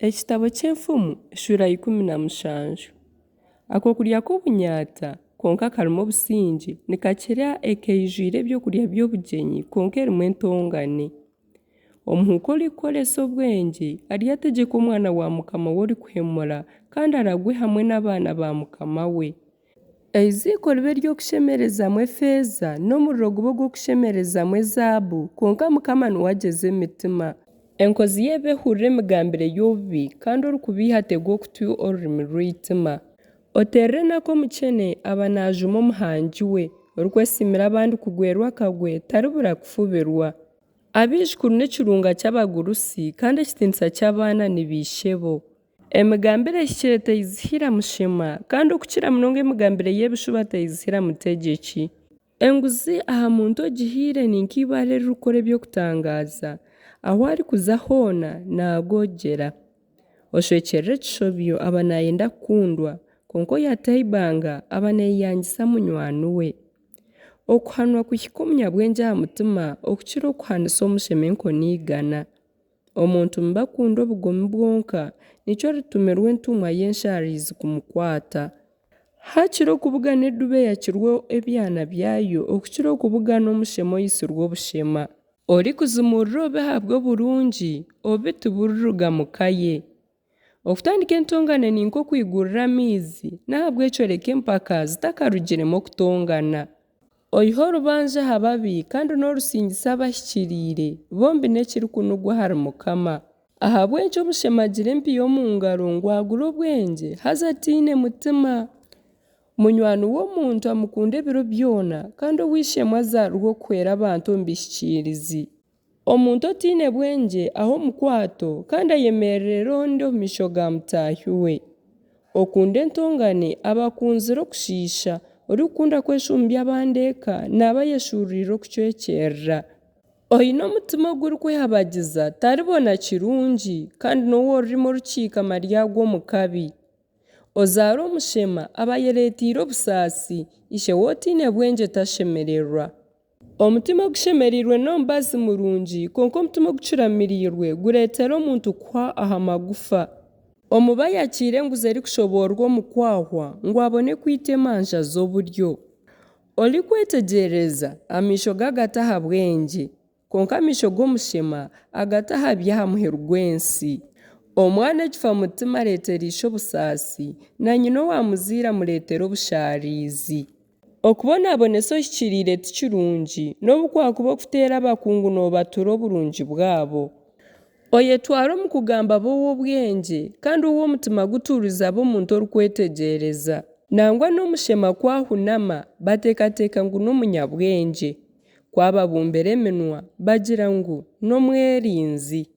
Ekitabo ky'Enfumu eshuura ya 17. Akokurya k'obunyaata kwonka karimu obusingye nikakira eka eijwire ebyokurya by'obugyenyi kwonka erimu entongane. Omuhuuku orikukoresa obwengye aryategyeka omwana wa mukama we orikuhemura, kandi aragwe hamwe n'abaana ba mukama we. Eiziiko riba ery'okushemerezamu efeeza, n'omuriro guba ogw'okushemerezamu ezaabu, kwonka Mukama niwe agyeza emitima. Enkozi y'ebibi ehurira emigambire y'obubi, kandi orikubeiha atega okutu orurimi rw'eitima. Oteerera enaku omukyene aba naajuma Omuhangi we, orikwesiimira abandi kugwerwa akagwe taribura kufubirwa. Abaijukuru n'ekirunga ky'abagurusi, kandi ekitiinisa ky'abaana ni baishebo. Emigambire ehikire teizihira mushema, kandi okukira munonga emigambire y'ebishuba teizihira mutegyeki. Enguzi aha muntu ogihaire ni nk'eibaare eririkukora eby'okutangaaza, ahu arikuza hoona naagogyera. Oshwekyerera ekishobyo aba naayenda kukundwa, kwonka oyata eibanga aba naayeyangisa munywani we. Okuhanwa kuhika omunyabwengye aha mutima okukira okuhanisa omushema enkoni igana. Omuntu mubi akunda obugomi bwonka, nikyo aritumirwa entumwa y'enshaarizi kumukwata. Haakiri okubugana edubu eyakirwe ebyana byayo okukira okubugana omushema oitsirwe obushema. Orikuzimuurira obubi ahabw'oburungi, obubi tiburiruga mu ka ye. Okutandika entongane ni nk'okwigurira amaizi, n'ahabw'ekyo reka empaka zitakarugiremu okutongana. Oiha orubanja aha babi kandi n'orusingisa abahikiriire, bombi n'ekirikunugwa ahari Mukama. Ahabw'enki omushema agira empiiha omu ngaro ngu agure obwengye, haza ataine mutima? Munywani w'omuntu amukunda ebiro byona, kandi ow'eishe-emwe azaarirwa okuhwera abantu omu bihikiirizi. Omuntu otaine bwengye aha omukwato, kandi ayemererera ondi omu maisho ga mutaahi we. Okunda entongane aba akunzire okushiisha, orikukunda kweshumbya abandi eka naaba ayeshuururiire okucwekyerera. Oine omutima ogurikwehabagiza taribona kirungi, kandi n'ow'orurimi orukiikama aryagwa omu kabi. Ozaara omushema aba ayereeteire obusaasi, ishe w'otaine bwengye tashemererwa. Omutima ogushemereirwe n'omubazi murungi, kwonka omutima ogucuramiriirwe gureetera omuntu kuhwa aha magufa. Omubi ayakiira enguzi erikushoboororwa omu kwahwa, ngu abone kwita emanja z'oburyo. Orikwetegyereza, amaisho ge agata aha bwengye. Kwonka amaisho g'omushema agata aha by'aha muheru gw'ensi. Omwana ekifamutima areetera ishe obusaasi, na nyina owaamuzaire amureetera obushaarizi. Okubonabonesa ohikiriire ti kirungi, n'obu kwakuba okuteera abakungu noobatura oburungi bwabo. Oyetwara omu kugamba aba ow'obwengye, kandi ou omutima gutuurize aba omuntu orikwetegyereza. Nangwa n'omushema ku ahunama, bateekateeka ngu n'omunyabwengye. Ku ababumbira eminwa, bagira ngu n'omwerinzi.